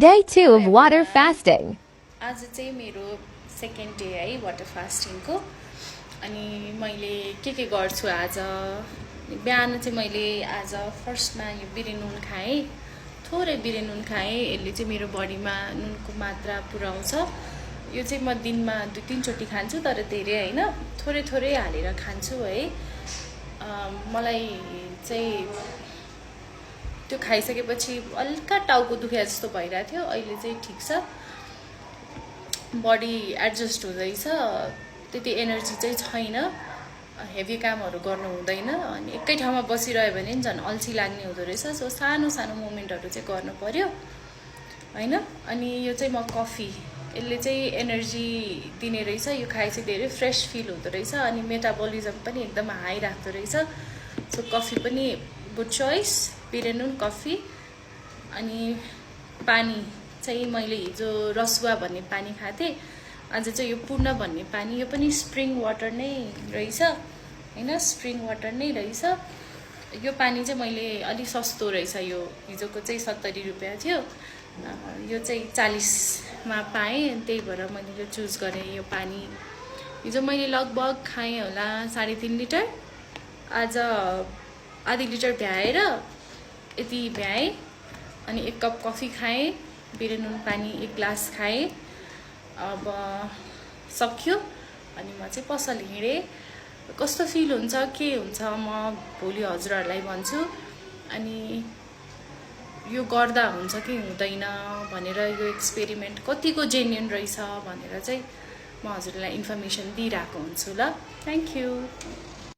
Day 2 of water fasting. आज चाहिँ मेरो सेकेन्ड डे है वाटर फास्टिङको। अनि मैले के गर्छु आज बिहान चाहिँ मैले आज फर्स्टमा यो बिरे नुन खाएँ, थोरै बिरे नुन खाएँ। यसले चाहिँ मेरो बडीमा नुनको मात्रा पुर्याउँछ। यो चाहिँ म दिनमा 2-3 चोटि खान्छु, तर धेरै हैन, थोरै थोरै हालेर खान्छु है। मलाई चाहिँ त्यो खाइसकेपछि हल्का टाउको दुखे जस्तो भइरहेको थियो, अहिले चाहिँ ठिक छ, बडी एडजस्ट हुँदैछ, त्यति एनर्जी चाहिँ छैन, हेभी कामहरू गर्नु हुँदैन। अनि एकै ठाउँमा बसिरह्यो भने नि झन् अल्छी लाग्ने हुँदो रहेछ। सो सानो सानो मुभमेन्टहरू चाहिँ गर्नु पर्यो हैन। अनि यो चाहिँ म कफी, यसले चाहिँ एनर्जी दिने रहेछ। यो खाएपछि धेरै फ्रेस फिल हुँदो रहेछ अनि मेटाबोलिजम पनि एकदम हाई राख्दो रहेछ। सो कफी पनि गुड चोइस, बिरे नुन, कफी। अनि पानी चाहिँ मैले हिजो रसुवा भन्ने पानी खाथेँ, आज चाहिँ यो पूर्ण भन्ने पानी, यो पनि स्प्रिङ वाटर नै रहेछ हैन, स्प्रिङ वाटर नै रहेछ। यो पानी चाहिँ मैले अलि सस्तो रहेछ, यो हिजोको चाहिँ 70 रुपियाँ थियो, यो चाहिँ 40 मा पाएँ, त्यही भएर मैले यो चुज गरेँ। यो पानी हिजो मैले लगभग खाएँ होला 3.5 लिटर, आज आधी लिटर भ्याएर यति भ्याएँ। अनि 1 कप कफी खाएँ, बिरे नुन पानी 1 ग्लास खाएँ। अब सक्यो अनि म चाहिँ पसल हिँडेँ। कस्तो फिल हुन्छ के हुन्छ म भोलि हजुरहरूलाई भन्छु। अनि यो गर्दा हुन्छ कि हुँदैन भनेर, यो एक्सपेरिमेन्ट कतिको जेन्युन रहेछ भनेर चाहिँ म हजुरलाई इन्फर्मेसन दिइरहेको हुन्छु ल। Thank you.